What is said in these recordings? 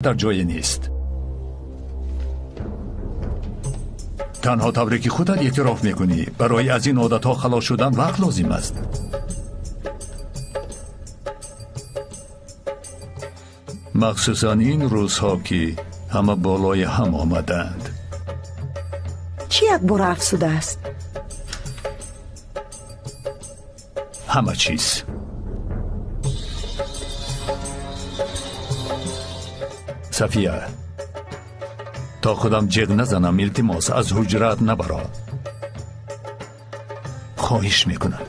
Дар ҷое нест. Танҳо тавре ки худат эътироф мекунӣ, барои аз ин одатҳо халос шудан вақт лозим аст. Махсусан ин рӯзҳо, ки ҳама болои ҳам омадаанд. Чӣ якбора афзудааст? Ҳама чиз. Сафия, то худам ҷиғ назанам, илтимос, аз ҳуҷраат набаро. Хоҳиш мекунам.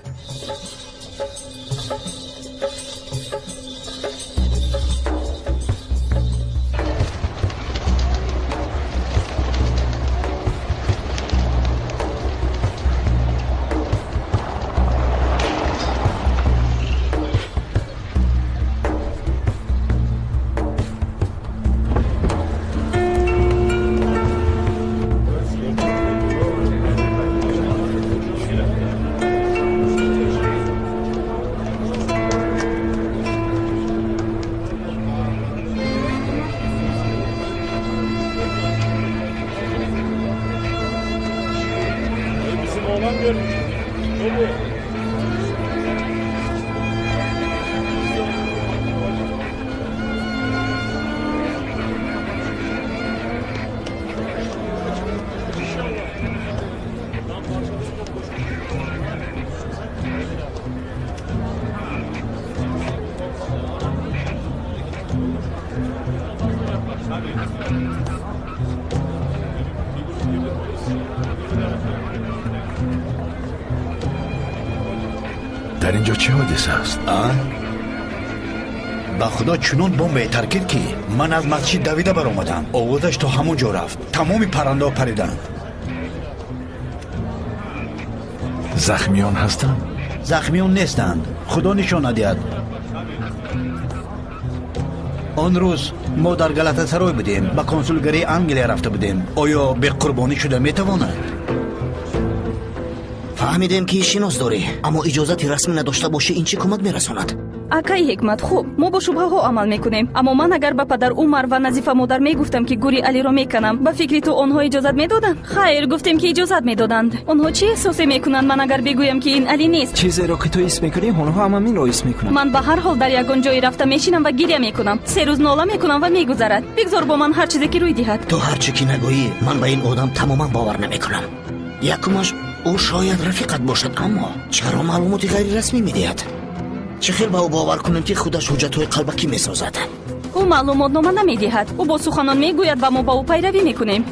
Дар инҷо чӣ ҳодиса аст? Ба худо, чунон бомбе таркид, ки ман аз масҷид давида баромадам. Овозаш то ҳамон ҷо рафт, тамоми паррандаҳо париданд. Захмиён ҳастанд? Захмиён нестанд, худо нишон надиҳад. Он рӯз мо дар Галатасарой будем, ба консулгарии Англия рафта будем. Оё беқурбонӣ шуда метавонад? Фаҳмидем, ки шинос дорӣ, аммо иҷозати расмӣ надошта бошӣ, ин чӣ кӯмак мерасонад? Акаи Ҳикмат, хуб, мо бо шубҳаҳо амал мекунем, аммо ман агар ба падар Умар ва Назифа модар мегуфтам, ки гури Алиро меканам, ба фикри ту онҳо иҷозат медоданд? Хайр, гуфтем, ки иҷозат медоданд. Онҳо чӣ эҳсосе мекунанд, ман агар бигӯям, ки ин Али нест? Чизеро ки ту ҳис мекунӣ, онҳо ҳам ҳаминро ҳис мекунанд. Ман ба ҳар ҳол дар ягон ҷое рафта мешинам ва гиря мекунам, 3 рӯз нола мекунам ва мегузарад. Бигзор бо ман ҳар чизе ки рӯй диҳад. Ту ҳар чӣ ки нагӯӣ, ман ба ин одам тамоман бовар намекунам. Якумаш, ӯ шояд рафиқат бошад, аммо чаро маълумоти ғайрирасмӣ медиҳад? Чӣ хел ба ӯ бовар кунем, ки худаш ҳуҷҷатҳои қалбакӣ месозад? Ӯ маълумотнома намедиҳад, ӯ бо суханон мегӯяд ва мо ба ӯ пайравӣ мекунем.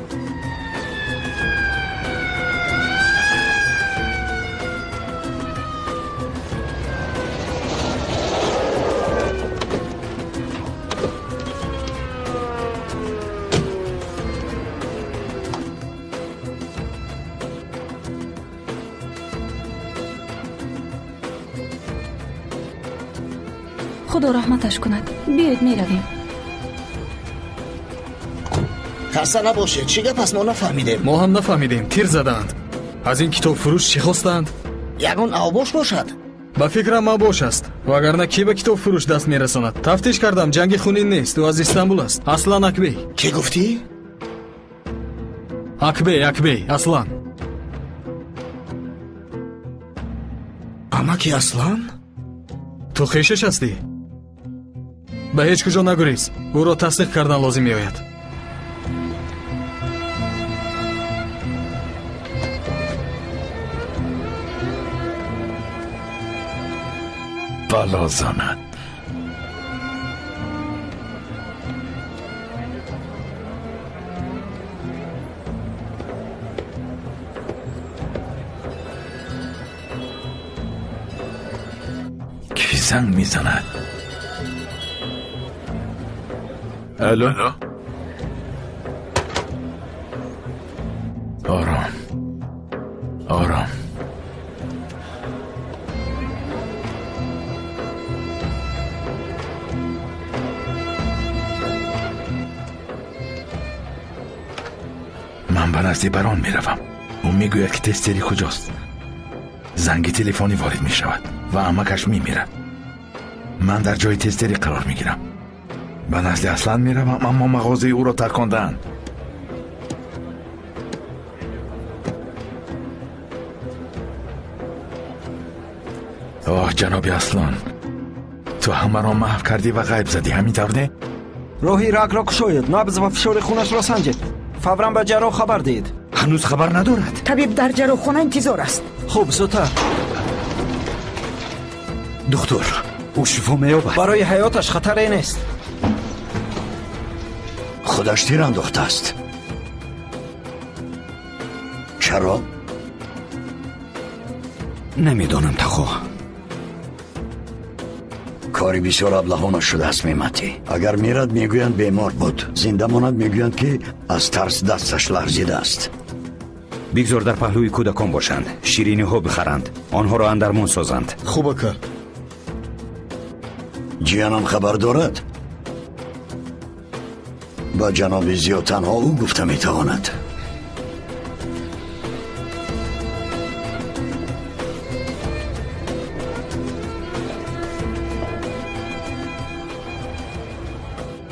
Худо раҳматаш кунад. Биёед, меравем. Хаста набошед, чӣ гап аст, мо нафаҳмидем. Мо ҳам нафаҳмидем. Тир задаанд. Аз ин китобфурӯш чӣ хостанд? Ягон авбош бошад. Ба фикрам, авбош аст, вагарна кӣ ба китобфурӯш даст мерасонад? Тафтиш кардам, ҷанги хунин нест. Ӯ аз Истанбул аст, Аслан Акбей. Кӣ гуфтӣ? Акбей, Акбей, Аслан. Амаки Аслан? Ту хешаш ҳастӣ? Ба ҳеҷ куҷо нагурез, ӯро тасдиқ кардан лозим меояд. Бало занад. Кӣ занг мезанад? Алло, ором, ором. Ман ба назди Барон меравам. Ӯ мегӯяд, ки тестери куҷост. Занги телефонӣ ворид мешавад ва амакаш мемирад. Ман дар ҷои тестери қарор мегирам. Ба назди Аслан меравам, аммо мағозаи ӯро таркондаанд. Оҳ, ҷаноби Аслан, ту ҳамаро маҳв кардӣ ва ғайб задӣ, ҳамин тавр не? Роҳи рагро кушоед, набз ва фишори хунашро санҷед. Фавран ба ҷарроҳ хабар диҳед. Ҳанӯз хабар надорад. Табиб дар ҷарроҳхона интизор аст. Хуб, зудтар. Духтур, ӯ шифо меёбад. Барои ҳаёташ хатаре нест. Худаш тир андохтааст. Чаро? Намедонам, тахо. Кори бисёр аблаҳона шудааст, Мематӣ. Агар мерад, мегӯянд бемор буд. Зинда монад, мегӯянд ки аз тарс дасташ ларзидааст. Бигзор дар паҳлӯи кӯдакон бошанд, шириниҳо бихаранд, онҳоро андармон созанд. Хуб, ака. Ҷиянам хабар дорад? Ба ҷаноби Зиё танҳо ӯ гуфта метавонад.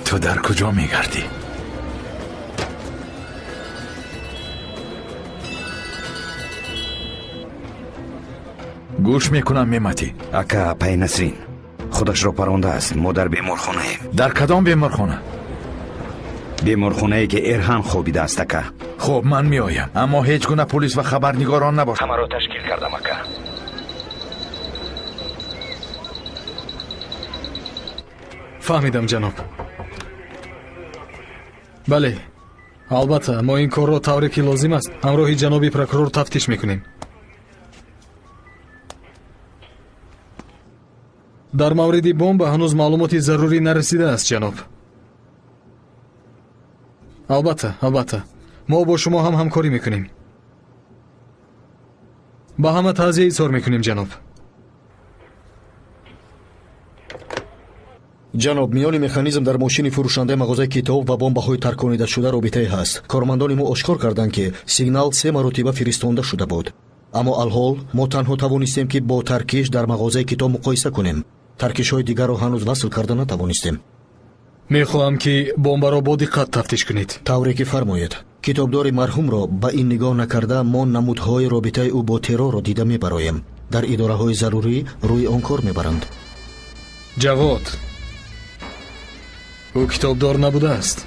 Ту дар куҷо мегардӣ? Гӯш мекунам, Мематӣ. Ака, апаи Насрин худашро парондааст. Мо дар беморхонаем. Дар кадом беморхона? Беморхонае ки Эрҳан хобидааст, ака. Хуб, ман меоям, аммо ҳеҷ гуна полис ва хабарнигорон набошад. Ҳамаро ташкил кардам, ака. Фаҳмидам, ҷаноб. Бале, албатта, мо ин корро тавре ки лозим аст ҳамроҳи ҷаноби прокурор тафтиш мекунем. Дар мавриди бомба ҳанӯз маълумоти зарурӣ нарасидааст, ҷаноб. Албатта, албатта, мо бо шумо ҳам ҳамкорӣ мекунем. Ба ҳама таъзия изҳор мекунем, ҷаноб. Ҷаноб, миёни механизм дар мошини фурӯшандаи мағозаи китоб ва бомбаҳои тарконидашуда робитае ҳаст. Кормандони мо ошкор карданд, ки сигнал 3 маротиба фиристонда шуда буд. Аммо алҳол мо танҳо тавонистем, ки бо таркиш дар мағозаи китоб муқоиса кунем. Таркишҳои дигарро ҳанӯз васл карда натавонистем. Мехоҳам, ки бомбаро бо диққат тафтиш кунед. Тавре ки фармоед. Китобдори марҳумро ба ин нигоҳ накарда мо намудҳои робитаи ӯ бо террорро дида мебароем. Дар идораҳои зарурӣ рӯи он кор мебаранд. Ҷавод, ӯ китобдор набудааст.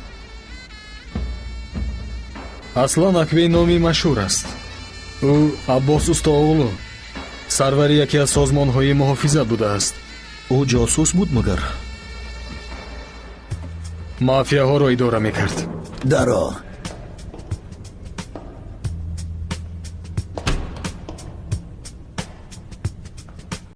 Аслан Акбей номи машҳур аст. Ӯ Аббос Устоғлу, сарвари яке аз созмонҳои муҳофизат будааст. Ӯ ҷосус буд, магар? Мафияҳоро идора мекард. Даро,